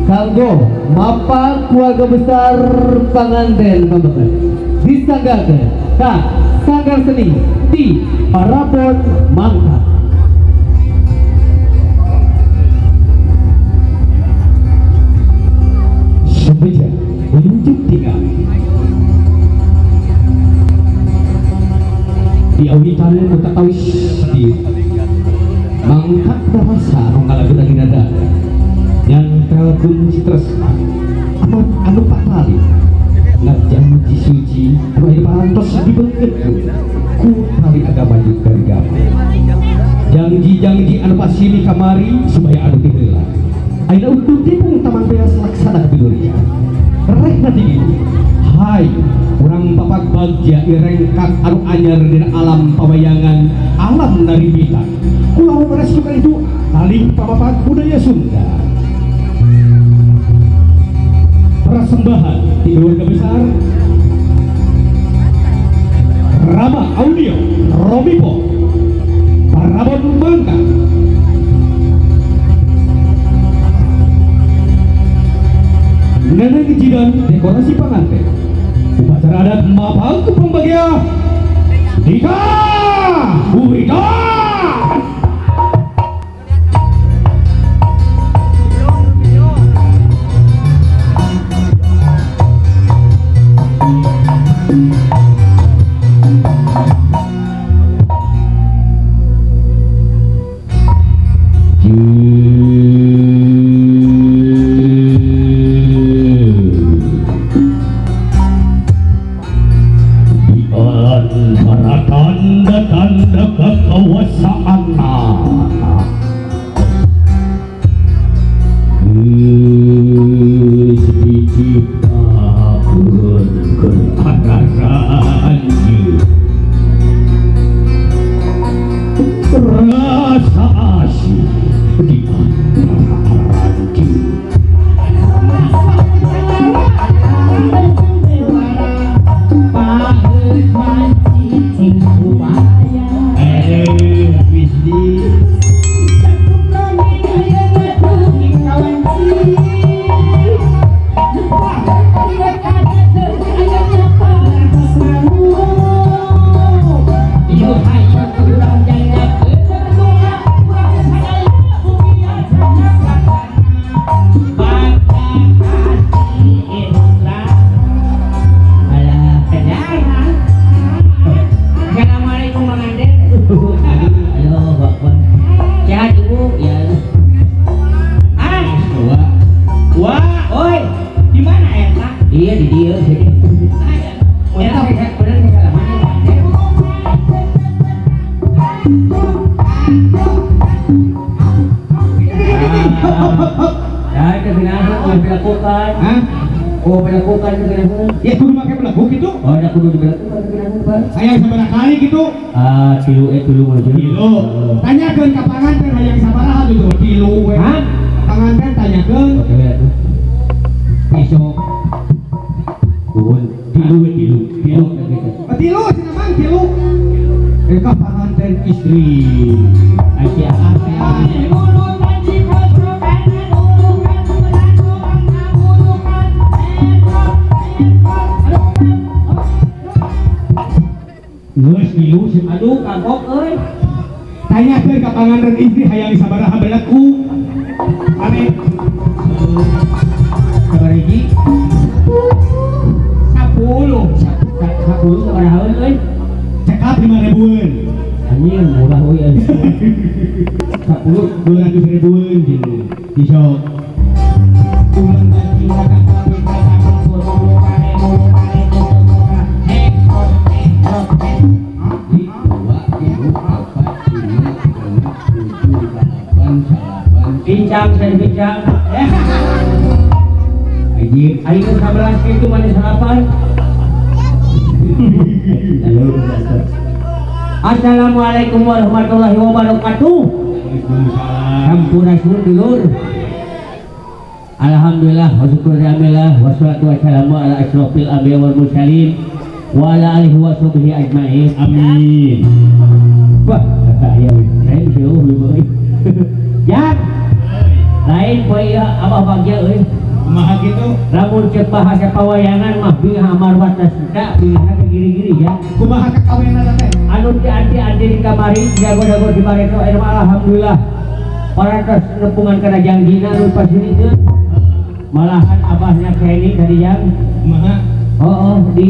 Kanggo mapag keluarga besar panganten pamekasan disanggakeun ka Sanggar Seni di Parabon Mangkat. Sebeja menunjuk tiga di awitan utakawis di Mangkat rasa anu ngalagunan dina dada nyantelkeun citresna amat anu patali ngajanji suci anu aya parantos dibeungkeutkeun ku tali agama jeung garigama janji-janji anu pasimi kamari supaya anu ti heula ayeuna utuh tipung taman beas laksana kapidulia rehna di ditu. Hai urang papak bagja irengkak anu anyar dina alam pawayangan alam naribita kula merestukan itu taling papapak budaya Sunda persembahan di keluarga besar Rama Audio Romipo Parabon Mangkat Neneng Jidan dekorasi panganten upacara adat mapag pembagia Dika Wida. Tanda-tanda kekuasaan geus diciptakeun keur araranjeun rasa asih di antara aranjeun. Ya kudu make belaguk gitu. Oh, ada kudu dibelakukan Pak. Hayang sabaraha kali gitu? Ah, tilu tilu aja. Tilu. Tanyakeun ka panganten hayang sabaraha gitu. Tilu we. Hah? Panganten tanyakeun. Oke atuh. Besok. Nuhun, tilu we tilu. Tilu. Oh, tilu cenah Mang, tilu. Ka panganten istri. Aisyah. Geus milu sih. Aduh, kagok euy. Tanyakeun ka panganten istri hayang sabaraha belaku. Ane. Sabaraha hiji? 10. 10 sabaraha euy? Cekap 5 ribuan. Anjing murah euy. 10 200 ribuan gitu. Bisa. Bincang, saya bincang. Anjing, aing 11 itu mana 8. Assalamualaikum warahmatullahi wabarakatuh. Sampurasun dulur. Alhamdulillah wa syukurillah wassalatu wassalamu ala asyrofil anbiya wal mursalin wa ala alihi wa sahbihi ajmain. Amin. Wah, ya, saya jauh lebih. Ya. Lain poe ieu Abah bagja euy. Kumaha kitu? Lamun ceuk bahasa pawayangan mah bingah marwat sunda bingah ke giri-giri ya. Kumaha kakawenana teh? Anu dianti-anti di kamari jago-jago di bareto eta mah alhamdulillah. Parantos nepungan kana jangjina anu pasilikeun. Malahan abahnya Kenny tadi jang. Kumaha? Oh, di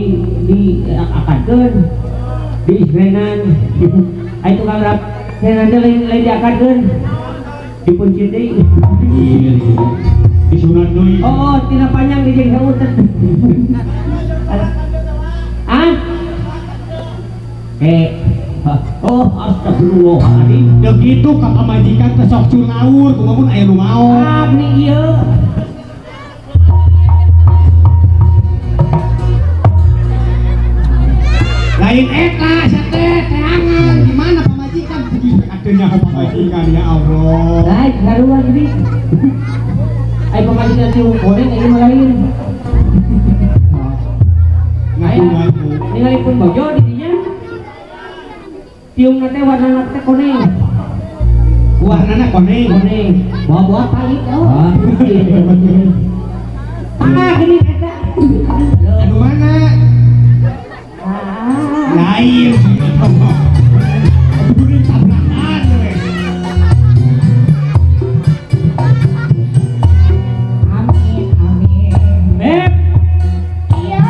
akadkeun. Di isrenan. Ai tukang rap isrenan teh lain diakadkeun. Dipunci deui. Disunat deui. Oh, tina panjang dijeng sautet. Ah? Oh, astagfirullahaladzim. Da kitu ka pamajikan teh sok cungaur, kumaha mun aya nu maot. Ah, geuning ieu. Lain eta sia teh teangan gimana pamajikan kudu adenya ka pamajikan ya Allah. Lain sarua jadi. Ai pamajikan teh goreng ieu mah lain. Ngaku-ngaku. Ningali pun bojo di dinya. Tiungna teh warnana teh kuning. Warnana kuning. Kuning. Bawa-bawa pahit oh. Ah. Ah, geuning eta. Anu mana? Lain sih eta mah. Kudu tabrakan we. Amin, amin. Beb. Iya.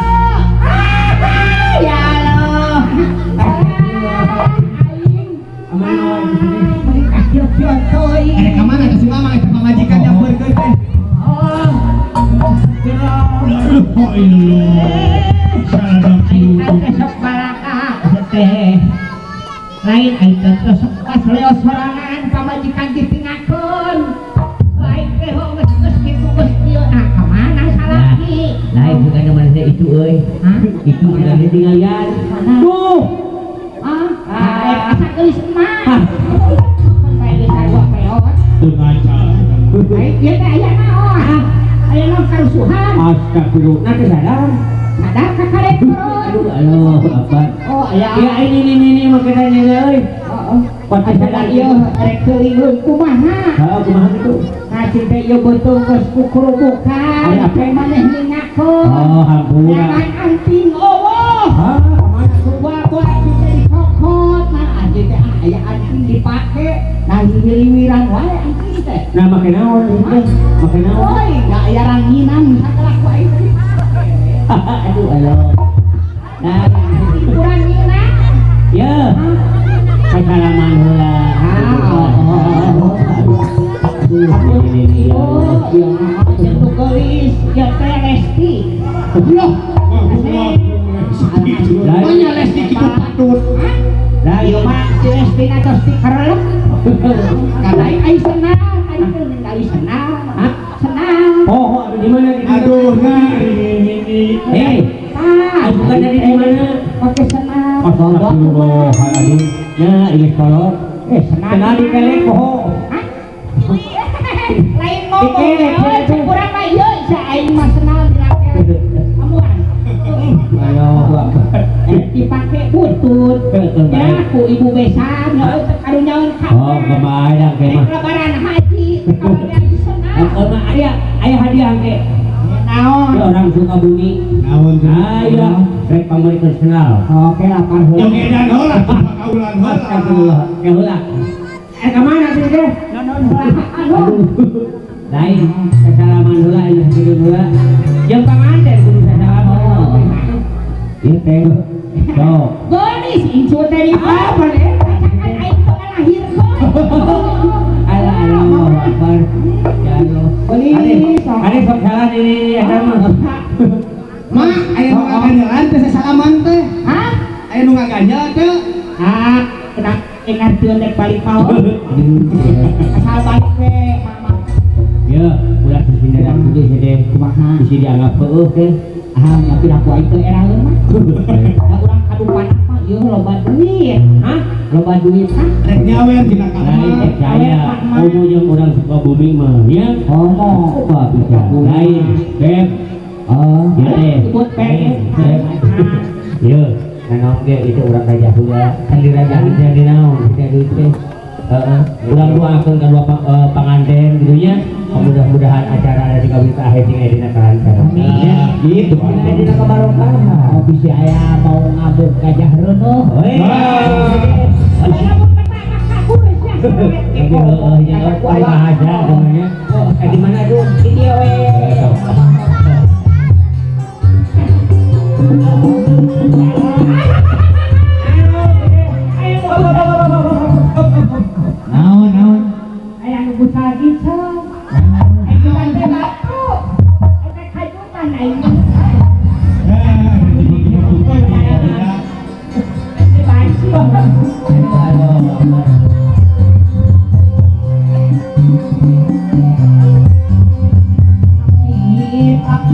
Ya Allah. Aing. Aman awan di sini. Beri kieu-kieu teuing. Ka mana ka si mama eta pamajikan nyamperkeun teh? Oh. Oh iya. Salah Aing teh sok baraka teh. Lain aing teh sok pas leo sorangan pamajikan ditingakeun. Aing teh geus kitu geus kieu. Nah, ka mana salaki? Lain bukan mana teh itu euy. Hah? Itu sudah ditingalian. Duh. Ah, asa geulis emak. Hah. Saya geus sarua peot. Teu ngaca. Aing ieu teh aya naon? Aya naon karusuhan? Astagfirullah. Nah, teu sadar. Sadar ka karek turun. Aduh, aduh, apa? Oh, aya. Ya ini makanya euy. Heeh. Pati Sadar ieu rek teuing kumaha? Heeh, kumaha kitu? Ngacing teh ieu beuteung geus kukurubukan. Aya apa? Maneh ningakeun. Oh, hampura. Jangan anting eueuh. Hah, kumaha tuh? Buah-buah anjing teh dicokot. Nah, anjing teh aya anting dipake. Nah, hiliwiran wae anting teh. Nah, make naon ieu teh? Make naon? Oi, da aya ranginan sakala ku aing teh dipake. Aduh, aduh. Nah, kurang nginang. Ya. Kasalaman heula. Oh, iya, jeung geulis, ya teh Resti. Loh, Banyak Lesti kitu patut. Lah, ieu mah si Resti na tos dikerelep. Kadai ai senang, tadi teh ai senang. Hah? Senang. Oh, aduh di mana gitu? Aduh, nah ini. Hei, Ah, bukan dari di mana? Pakai senang. Astagfirullahaladzim. Nah, ini kolor. Senang. Kenal di kelek poho. Hah? Lain ngomong, Dikelek, cek urang mah ieu sia aing mah senang dilakeun. Amuan. Ayo, Dipake butut. Ya, ku ibu besan, heuh teu karunyaeun ka. Oh, kebayang ke mah. Lebaran haji, kabarnya haji senang. Oh, mah aya aya hadiah ke. Naon? Dia orang Sukabumi. Naon tuh? Aya, rek pamrikeun senal. Oke, lapar heula. Jogedan heula, kaulan heula. Astagfirullah. Ya heula. Ka mana sih teh? Naon heula? Aduh. Lain, sasalaman heula ieu sakitu heula. Jeung panganten kudu sasalaman. Ieu teh. Sok. Geulis incu teh di Apa nih? Kan aing teu ngalahirkeun. Alah, Allahu Akbar. Ya Allah. Geulis. Ade sok salah ini eta mah. Ma, aya nu ngaganjelan teh sasalaman teh. Hah? Aya nu ngaganjel teh. Ah, kena ngartieun rek balik paon. Asal balik we, mama. Ya, ulah disindaran kudu sih teh. Kumaha? Bisi dianggap heueuh teh. Ah, nya piraku aing teu eraeun mah. Da urang kadupanak mah ieu loba duit. Hah? Loba duit hah? Rek nyawer dina Lain kamar. percaya, komo jeung urang Sukabumi mah, ya. Komo. Coba bisa. Lain, Beb. Oh, Ya teh. Sebut pengen. Beb. Ye, nanaon ge itu urang raja heula. Kan di raja teh di naon, teh duit teh. Heeh, urang doakeun ka dua panganten gitu nya. Mudah-mudahan acara dari kawin ka akhir sing aya dina kalancaran. Amin. Gitu. Aya dina kabarokahan. Oh, bisi aya mau ngabuk gajah reuneuh. Heuh. Lamun peta mah kabur sia. Lagi heueuh nya euy bahasa namanya. Eh di mana tuh? Di dieu we. Naon naon. Aya nu buta gitu. Aing teh batu. Eta kajutan aing.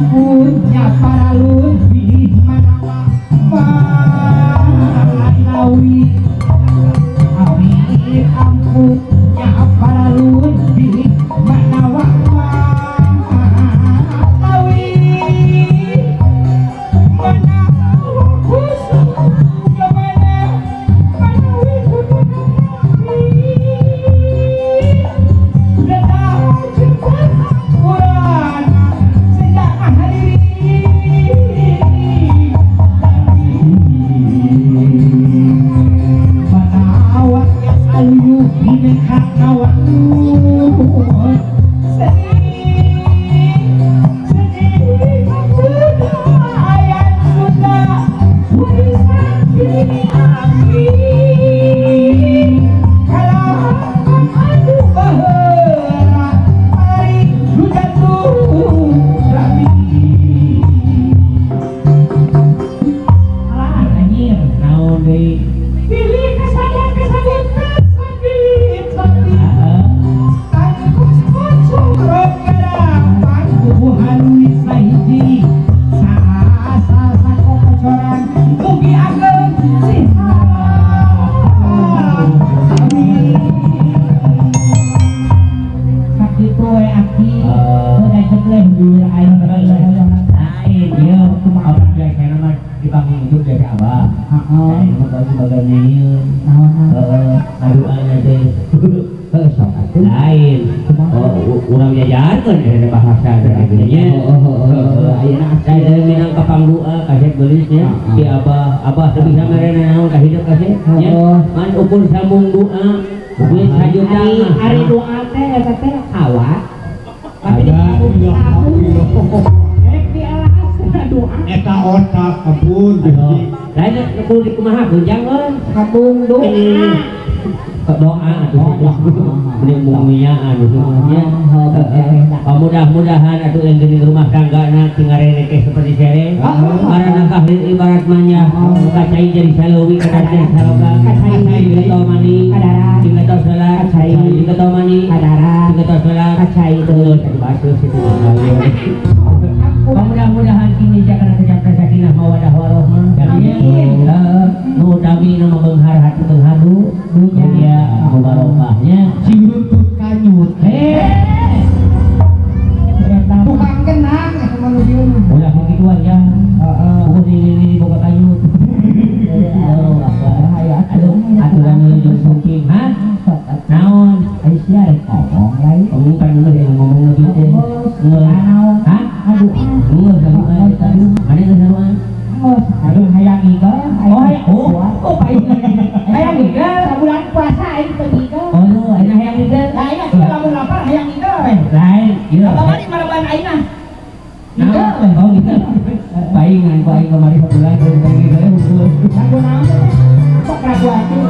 Punya paralun di manawa manawi amit ampunya paralun di manawa manawi manawa khusus kemana manawi Lain, urang jajarkeun eta bahasa nya. Saya minang ka pangdoa kasep geulisnya ti abah, abah teu bisa merena naon ka hidup kasep nya. Ngan ukur sambung doa, geus sajuta mah. Ari doa teh eta teh kawat. Tapi disambung rek dialas doa. Eta otak ampun. Lain kudu dikumaha gunjang euy. Sambung doa. Doa atuh mending mumiaan nya. Mudah-mudahan atuh yang geuning rumah tanggana tingarene teh seperti sere. Karena kahir ibarat manya kacai jadi saleuwi kadar saloka kacai getol mani jeung getol salat kacai jeung getol mani kadara jeung getol salat kacai teu basuh situ. Mudah-mudahan kini jakana kejamkan sakinah mawadah warohmah. Amin. Nu dami nu beunghar hati beunghadu dunya anu barokahnya sing runtut kanyut. Tukang kenang eta mah nu dieu mah. Ulah kikituan ya. Heeh. Buku di boga kanyut. Aduh, aturan nu jeung ha? Naon? Ai sia rek ngomong lain. Ngomong kan geus yang ngomong lebih teh. Naon? Hah? Aduh. Geus sarua eta. Mana geus sarua? Aduh hayang ngigel. Oh, oh, paingan. Hayang ngigel. Sabulan puasa aing teu ngigel. Oh, aing hayang ngigel. Lah aing mah lamun lapar hayang ngigel we. Lain, ieu. Kamari maraban aing mah. Ngigel we. Oh, ngigel. Paingan ku aing kamari sabulan teu ngigel hungkul. Ragu naon teh? Kok ragu atuh?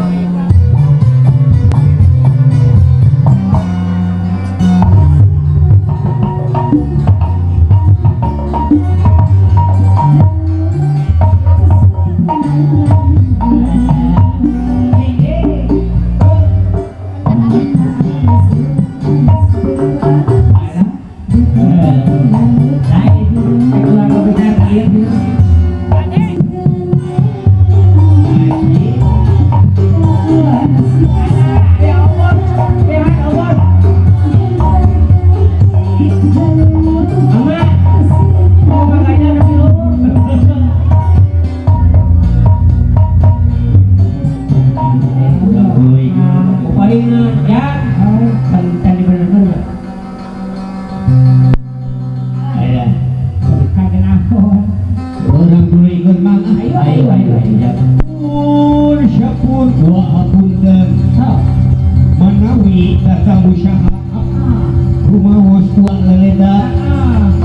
Hayu hayu hayu. Pun syapun wa apunten manawi datang usaha rumaos tua leleda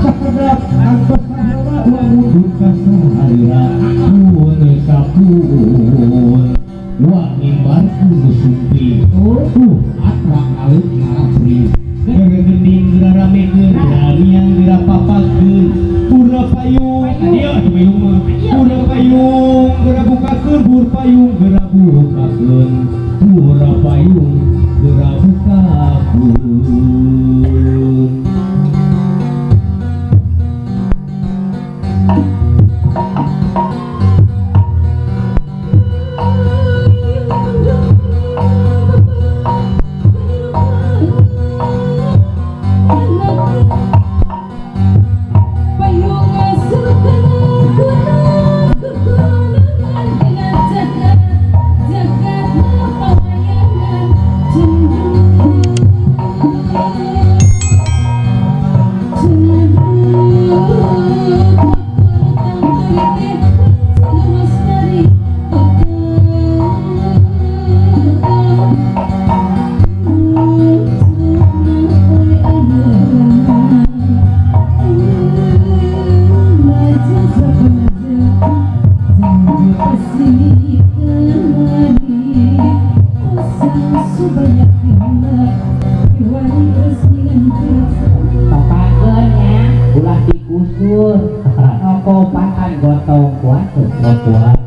sakedap antos saheula uang mundut ka saharira pun sapun wa ngimbarku nu sumpi tuh atra alit ngarapri gara gending geura ramekeun geura miang geura papakeun purna payung ieu atuh payung mah purna payung geura bukakeun bur payung geura bukakeun purna payung geura bukakeun. Ulah dikusur nokopatan gotong kuat kuat.